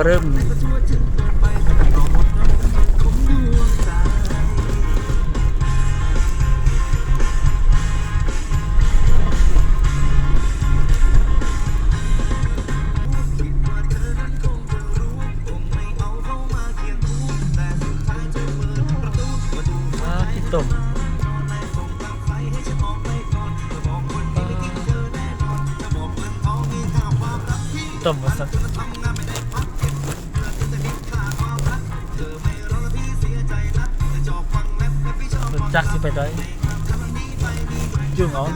ເລີ່ມ ອາ ຂີ້ຕົມ ຕົ້ມວ່າຊັ້ນ ລົດຈັກຊິໄປໄດ້ ຈູງເອົາ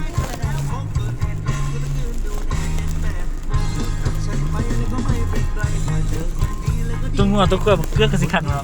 ຕົວງົວຕົວຄວາຍ ເກືອກະຊິຄັກເນາະ.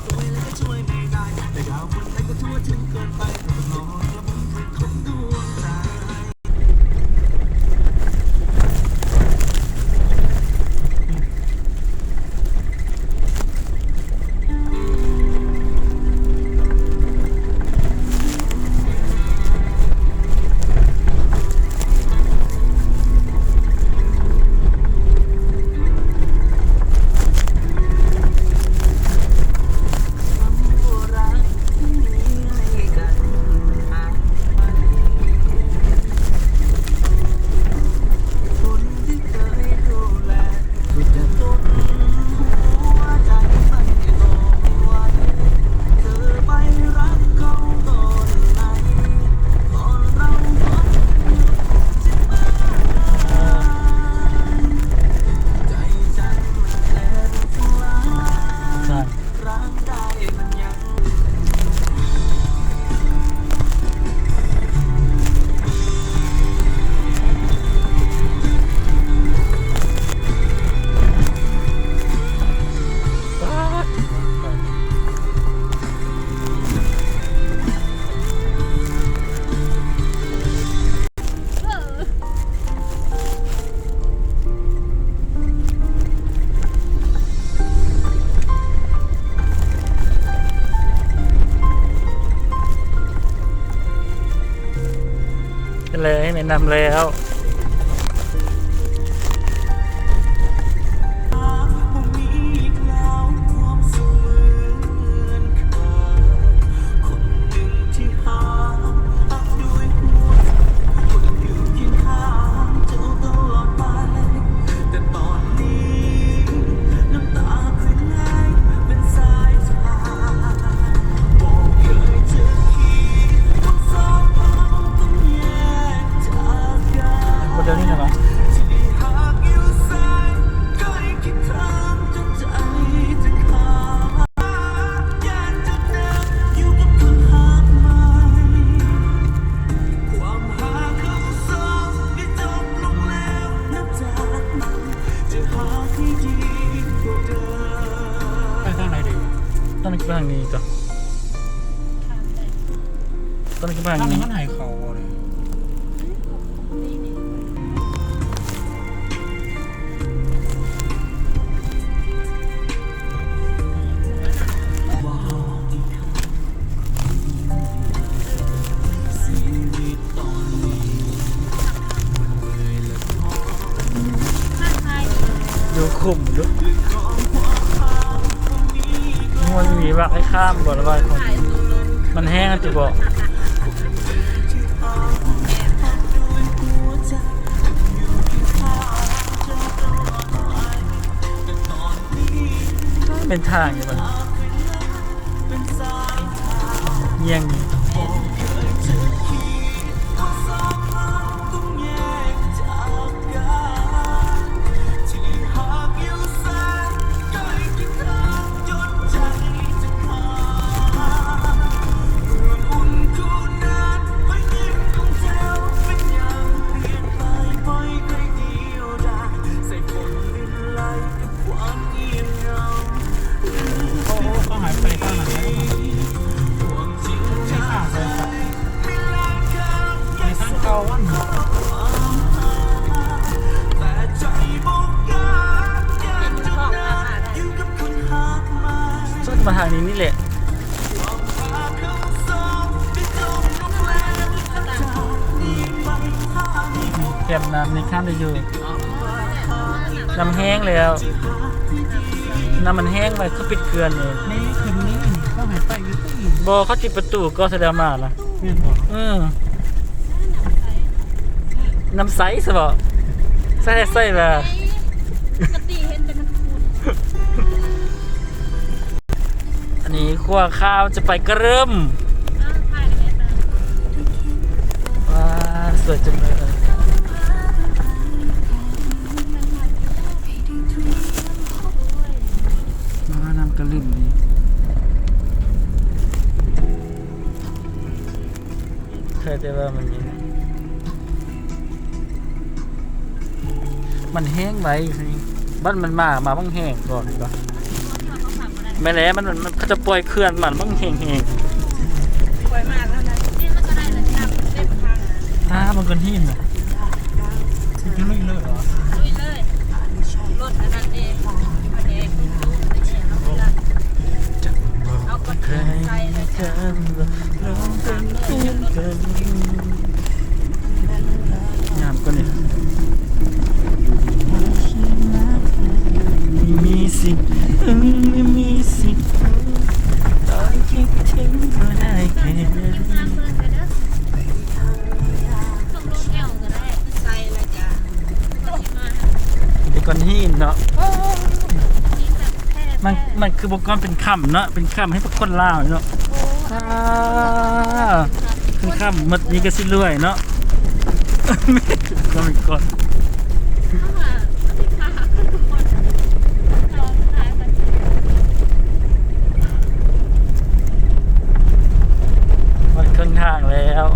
ແລ້ວ ແນະນຳແລ້ວ. ໄປທາງໃດດີ? ຕ້ອງໄປທາງນີ້ຕົວະ. ຕ້ອງໄປທາງນີ້. ທາງນີ້ມັນໃຫ້ເຂົ້າບໍ່ນີ້? ຢູ່ຂຸມຢູ່ ມັນມີວັກໃຫ້ຂ້າມບໍ່ລະວ່າ ມັນແຫ້ງຕິບໍ່? ແມ່ນທາງຢູ່ບໍ່? ຍ່ຽງນີ້. ໂອ້ໂຫ ເຂົາໃຫ້ໄປທາງນັ້ນແລ້ວ ໃນທາງເກົ່າມັນ ສຸດມາທາງນີ້ນີ້ແຫຼະ. ແຄມນ້ຳນີ້ຂ້າມໄດ້ຢູ່ ນ້ຳແຫ້ງແລ້ວ. ນ້ຳມັນແຫ້ງໄວ້ ເຂົາປິດເຂື່ອນນີ້. ນີ້ຄືນີ້ ເຂົາໃຫ້ໄປຢູ່ຕິ? ບໍ່ ເຂົາປິດປະຕູກໍສະແດງມານະ. ແມ່ນບໍ່? ເອີ ນ້ຳໃສຊະບໍ? ໃສ ໃສວ່າ ກະຕິເຫັນແຕ່ນ້ຳຂຸ່ນ. ອັນນີ້ຄົວຂ້າວຈະໄປກະເລີ່ມ. ວ້າ ສວຍຈັງເລີຍ. ມານ້ຳກະລຶ້ມນີ້ ແຕ່ວ່າມັນມີ ມັນແຫ້ງໄວ ບັດມັນມາ ມາບັງແຫ້ງກ່ອນ. ແມ່ນແຫຼະ ມັນ ມັນ ເຂົາຈະປ່ອຍເຂື່ອນມາບັງແຫ້ງໆ. ປ່ອຍມາແລ້ວນະ ນີ້ມັນກໍໄດ້ລະ ນ້ຳເຕັມທາງ. ຕາ ມັນກໍຫີນນະ. ຊິລຸຍເລີຍເຫາະ? ລຸຍເລີຍ. ລົດອັນນັ້ນເດ້ ອັນນີ້ຕຸ້ມໆ ອັນນີ້ເອົາເວລາ ເອົາກ້ອນຫີນໃສ່ແລ້ວ ຍາມກ່ອນນີ້ ມີສິດ ເອີ ມີສິດ ຕອນຄິດເຖິງກໍໄດ້ແຄ່ ເປັນກ້ອນຫີນເນາະ. ມັນ ມັນຄືບໍ່ກ່ອນເປັນຄຳເນາະ ເປັນຄຳໃຫ້ພວກຄົນລາວເນາະ. ອ່າ ຄືຄຳໝົດນີ້ກໍຊິລວຍເນາະ. ກໍມີກ່ອນ ຮອດເຄິ່ງທາງແລ້ວ.